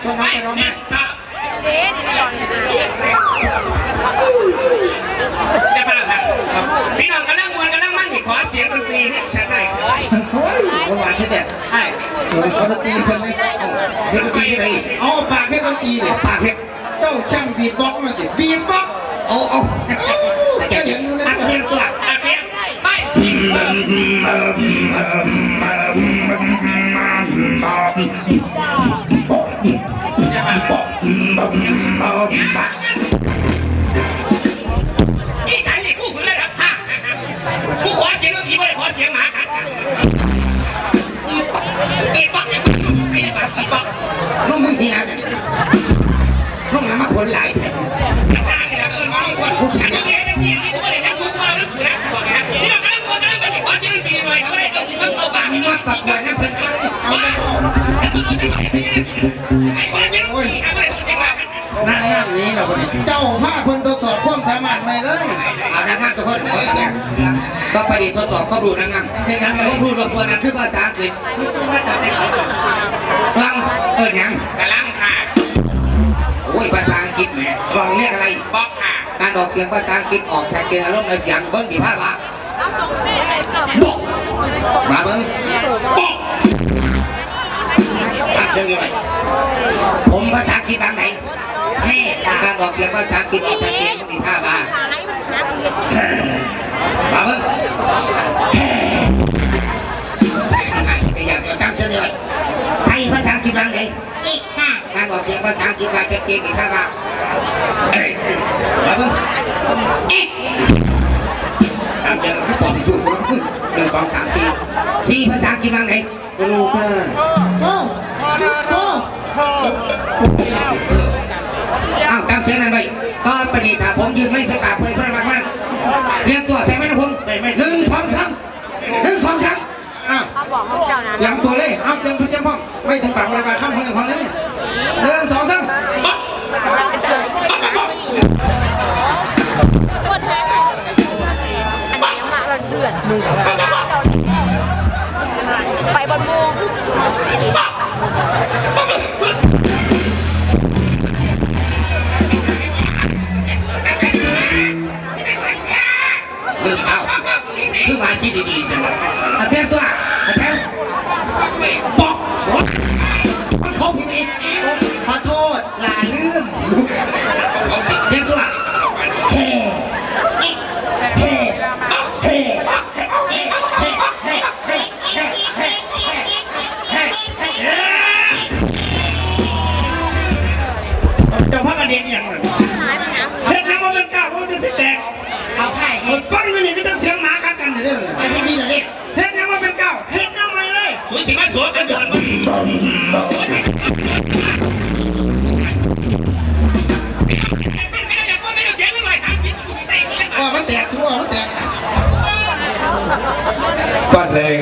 ຊວນເຮົາໄປຮ້ອງໄຫ້ ສາມ ຢ່າຟ້າວ ພີ່ນ້ອງກຳລັງມ່ວນກຳລັງມັນນີ້ ຂໍສຽງດົນຕີໃຫ້ສັກໜ້ອຍ. ໂອ້ຍ ບໍ່ວ່າແທ້ໆ ອ້າຍ ເອີ ເອົາດົນຕີເພິ່ນເລີຍ. ເອົາ ເຮັດດົນຕີຈັ່ງໃດ? ເອົາປາກເຮັດດົນຕີເດ້ ປາກເຮັດ. ເຈົ້າຊ່າງບີດບັອກມັນຕິ ບີດບັອກ. ເອົາ ເອົາ ເຈົ້າເຫັນຢູ່ໃນ ອາກຽນຕົວະ ອາກຽນ ໄປ. ອີ່ສັນນີ້ ຄູຝຶກລະດັບພາກນະ ກູຂໍສຽງດົນຕີ ບໍ່ໄດ້ຂໍສຽງໝາກັດກັນ. ອີປອກ ອີປອກ ໄປຟັງໃສ່ບາດ ອີປອກ ນມມຶງເຫຍນັ້ນ ນມຫຍັງມາຂົນຫຼາຍແທ້? ກະຊ່າງນີ້ລະ ເອີ້ນວ່ານມຂົນ ກູຊິເຮັດຈັ່ງຊີ້ ກູບໍ່ໄດ້ນຳສູ ກູບໍ່ນຳສູນະ ກູບອກໃຫ້ນະ. ພີ່ນ້ອງກຳລັງ ກຳລັງ ກຳລັງ ຂໍສຽງດົນຕີໜ້ອຍ ກະບໍ່ໄດ້ເອົາຊິມາເອົາປາກ ມາປະກວດນຳເພິ່ນ ເອົາ ເອົາ ຂໍສຽງດົນຕີ ກະບໍ່ໄດ້ຂໍສຽງໝາກັດ. ນາງງາມໜີແລ້ວບັດນີ້ ເຈົ້າພາເພິ່ນທົດສອບຄວາມສາມາດໃໝ່ເລີຍ. ເອົານາງງາມທຸກຄົນເດີ ຕໍ່ໄປນີ້ທົດສອບຄວາມຮູ້ນາງງາມ. ເຮັດຫຍັງ? ຄວາມຮູ້ລວມຕົວນັ້ນຄືພາສາອັງກິດ. ມາຈາກໃນເຂົາ ກະລັງ ເອີ້ນຫຍັງ? ກະລັງຄ່ະ. ໂອ້ຍ ພາສາອັງກິດແໝ ກະລັງ ຮຽກອະໄລ? ບັອກຄ່ະ. ການອອກສຽງພາສາອັງກິດອອກຊັດເຈນ ອາລົມ ແລະ ສຽງ ເບິ່ງ ຊິພາວ່າ ບອກ ມາເບິ່ງ ບອກ ຕັດສຽງນີ້ໄວ້. ຜົມພາສາອັງກິດວ່າໃດ? ແຮ ການອອກສຽງພາສາອັງກິດອອກຊັດເຈນ ມັນຊິພາວ່າ ມາເບິ່ງ ແຮ ຈະຢາກຈະຈຳສຽງນີ້ໄວ້. ໄທພາສາອັງກິດວ່າໃດ? ເອັກ ຄ່ະ. ການອອກສຽງພາສາອັງກິດວ່າຊັດເຈນນີ້ ຖ້າວ່າ ເອີ ມາເບິ່ງ ເອັກ ຕາມສຽງຄືປອບທີ່ສຸດ. ໜຶ່ງ ສອງ ສາມ ສີ່ ສີ່ ພາສາອັງກິດວ່າໃດ? ໂອໂລ ຄ່ະ. ໂອ ໂອ ເອີ ອ້າວ ຕາມສຽງນັ້ນໄວ້. ຕໍ່ໄປນີ້ ຖ້າຜົມຍື່ນໄມໃສ່ປາກຜູ້ໃດ ຜູ້ນັ້ນມັກມັນ. ຕຽມຕົວໃສ່ໄມນະຜົມ. ໃສ່ໄມ. ໜຶ່ງ ສອງ ສາມ ໜຶ່ງ ສອງ ສາມ ອ້າວ ເຂົາບອກຂອງເຈົ້ານະ ຕຽມຕົວເລີຍ. ເອົາ ຕຽມ ຕຽມພ້ອມ ໄວ້ເຖິງປາກບໍ່ໄດ້ວ່າຄຳຂອງເຈົ້າຂອງເລີຍ. ໜຶ່ງ ສອງ ສາມ ຄົນແຮງ ອັນນີ້ຍັງມາລອດເພື່ອນ ໄປບ່ອນໝູ່. ເລີ່ມ ອ້າວ ຄືວ່າຊິດີໆ ຈັ່ງ ອ່ະ ຕຽມຕົວ ອ່ະ ແຖວ ບອກ ບອກ ມັນເຂົ້າຜິດອີກ ຂໍໂທດ ຫຼ້າລືມ ຕຽມຕົວ ແຮ ເອັກ ແຮ ເຮັ ເຮັ ເຮັ ເຮັ ເຮັ ເຮັ ເຮັ ເຮັ ເຮັ ເຮັ ເຮັ ເຮັ ເຮັດ ເຈົ້າພາກັນເຮັດອີ່ຫຍັງ? ເຮັດຫຍັງວ່າເປັນກ້າວ ມັນຈະຊິແຕກ. ເຂົາພາຍເຮັດ ຟັງຢູ່ນີ້ຄືຈັງສຽງໝາກັດກັນແທ້ເດ້. ເຮັດດີແລ້ວເດ້. ເຮັດຫຍັງວ່າເປັນກ້າວ? ເຮັດແນວໃໝ່ເລີຍ. ສູຊິມາໂສກັນເດີ. ເອີ ມັນແຕກ ສູ ມັນແຕກ. ຟາດແຮງ.